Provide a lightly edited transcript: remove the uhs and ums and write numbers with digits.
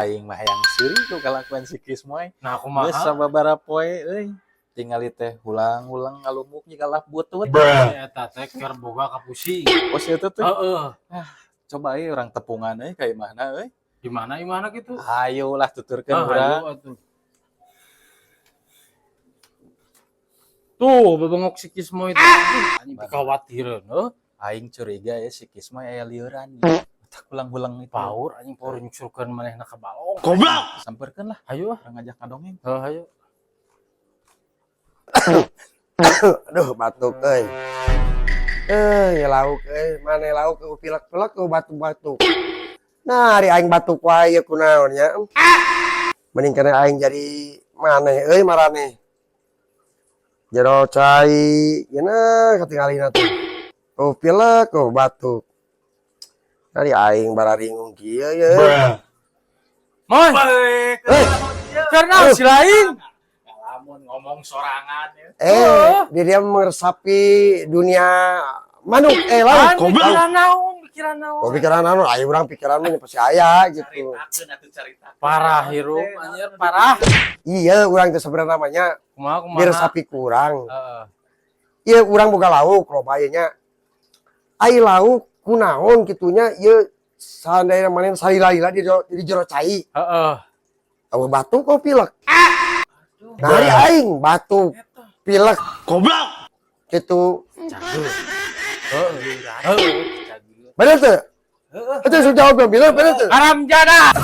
Aing mah hayang seuri ku kalakuan si Kismoy. Nah, kumaha? Geus sababaraha poe euy. Tingali teh hulang-hulang ngalumuk jiga lap butut. Eta teh keur boga kapusing. Oh, si eta teh. Heeh. Coba euy urang tepungan euy ka imahna euy. Di mana imahna gitu? Ayo lah tuturkeun Ah, urang. Hayu atuh. Tuh, bebengok si Kismoy itu. Anjing, kekhawatiran, heuh. Aing curiga ya si Kismoy aya lieuran. Tak hulang-hulang itu. Paur anjing, paur nyuksurkeun manehna ka balong. Samperkeun lah. Hayu ah. Urang ngajak ngadongeng. Heuh, hayu. Aduh, batuk euy. Eh, ya lauk euy, mana lauk euy pilek-pilek euy batuk-batuk. Nah, ari aing batuk wae ieu kunaon nya. Mending kana aing jadi maneh euy marane. Jero cai, geuna katingalina teh. Oh pilek, oh batuk. Ari aing bararingung kieu ye. Moy, Eh, karena si lain. Lamun ngomong sorangan ya. Eh, dia meresapi dunia manuk eh lauk. Pikiran naon, pikiran naon. Oh, pikiran anu, ayo urang pikiran mah pasti aya gitu. Caritakeun atuh, caritakeun. Parah hirup anjir, parah. Iya, urang teh sebenarnya namanya Kumaha kumaha? Diresapi kurang. Heeh. Iya, urang boga lauk loba ieu nya. Ai lauk kunaon kitunya ieu seandainya maneh salila-lila di jero cai. Heeh. Eueuh batuk kok pilek. Nah, ari aing batuk, pilek. Goblok. Gitu. Cager. Heeh. Heeh. Cager. Bener tuh? Itu sudah jawab yang bilang bener tuh? Haram jadah.